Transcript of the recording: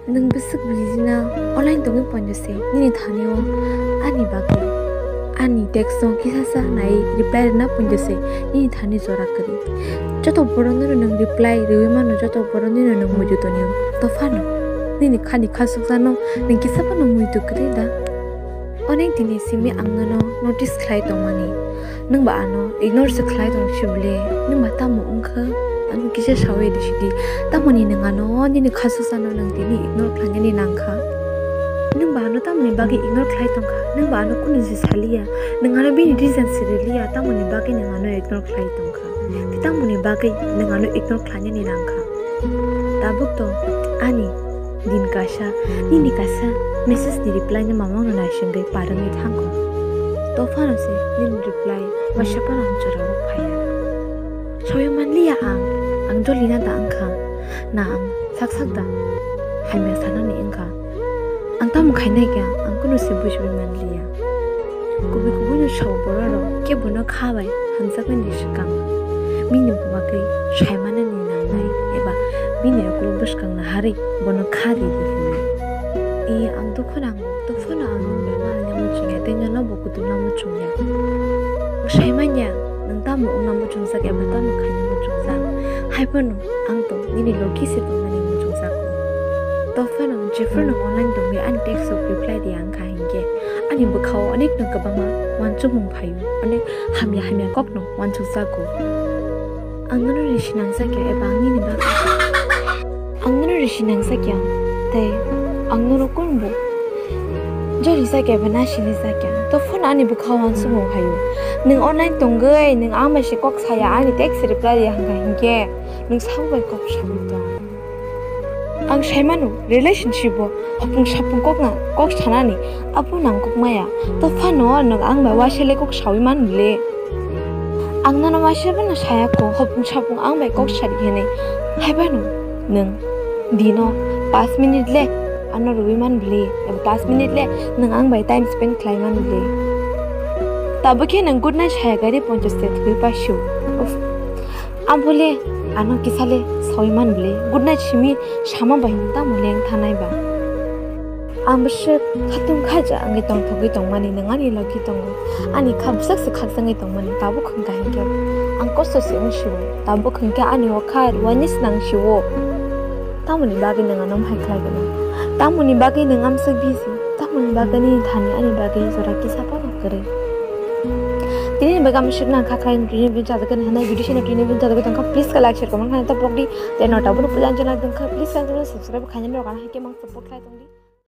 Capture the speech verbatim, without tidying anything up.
Nwng bwswk bujina online tongwi poinjose nini thani o ani bagwi ani text no kisa sa nai reply rwna poinjose nini thani jora kwrwi. Joto borok no nwng reply rwui mano, joto borok no nwng muitu tonio. Tophano nini khani khasuksa no nwng kisa phano muitu kwrwi da? Onek dini simi ang nono notice khlai tongmani. Nwng ba ano ignore se khlai tong sibole, nwng ba tamo wngkha? Ano kisa sawi di sidi. Tamoni nwng ano nini khasuksa no nwng tini ignore khlainani nangkha? Nwng ba ano tamoni bagwi ignore khlai tongkha? Nwng ba ano kunu se saliya? Nwng ano bini reason se riliya, tamoni bagwi nwng ano ignore khlai tongkha? Tei tamoni bagwi nwng ano ignore khlainani nangkha? Tabuk to ani din kaisa, nini kaisa message ni reply no mamang no naisingwi parwngwi thangkho. Tophano se nini reply wasa phano ang jorao phaiya. Sawi manliya ang, ang jolina da wngkha, na ang sak sak da hamya sanani wngkha. Ang tamo khainai khe ang kunu se bujiwi manliya. Kubui kubui no sao borok rok khe bono kha bai hamjakmani swkang bini bagwi saimanani nangnai eba bini ukuluk bwskang naharwi bono kha di di hwnwi. E, ang dukhu nango, dukhu no ang nwng bai ma wngya muchungya tei nono bo kutung na muchungya. Ang saimanya nwng tamo wngna muchungjak eba tamo khaina muchungjak, hai phano ang to nini logi se tongmani muchungjago. Tophano jephru nwng online tongwi ani text rok reply di ang kha hinkhe ani bwkhao onek no kwbangma uansukmung phaio, onek hamya hamya kok no uansukjago. Ang nono risi nangjakya eba ang nini bagwi ang nono risi nangjakya tei ang nono kunbo jori jakya eba nasini jakya. Tophano ani bwkhao uansukmung phaio. Nwng online tongwi nwng ang bai se kok saya, ani text reply ya hwnkha hinkhe nwng sabo bai kok saui tong. Ang saimano, relationship o hopung sapung kok na, kok sanani abo nangkuk maya. Tophano nwng ang bai waisa le kok saui man bwle. Ang nono waisa bono saya kho, hopung sapung ang bai kok sadi hinwi. Hai phano nwng dino paanch minute le ano rwui man bwle, eba paanch minute le nwng ang bai time spend khlai man bwle. Tabuk khe nwng good night saya gari ponchas te thwi paisio. Uff. Ang bole ano kisa le sawi man bwle, good night simi sama bai nwng tamo leng thanai ba? Ang bwswk khatung khaja wngwi tongthogwi tongmani nwng ani logi tongo, ani kha bwswk se khakchangwi tongmani tabuk hwnkha hinkhe ang kosto se wngsio, tabuk hwnkhe ani o kha rwani swnang sio. Tamoni bagwi nwng ano hai khlai gwnang? Tamoni bagwi nwng amswk busy? Tamoni bagwi nini thani ani bagwi jora kisa phano kwrwi? Tini ni bagwi ang bwswk nang kha khlai tini video chajak gani hanai video sino tini video chajak tongkha, please khe like share comment khaina ta pokdi. Tei nota bono puja anjana tongkha, please channel subscribe khaina rok ana hai khe mang support khlai tongdi.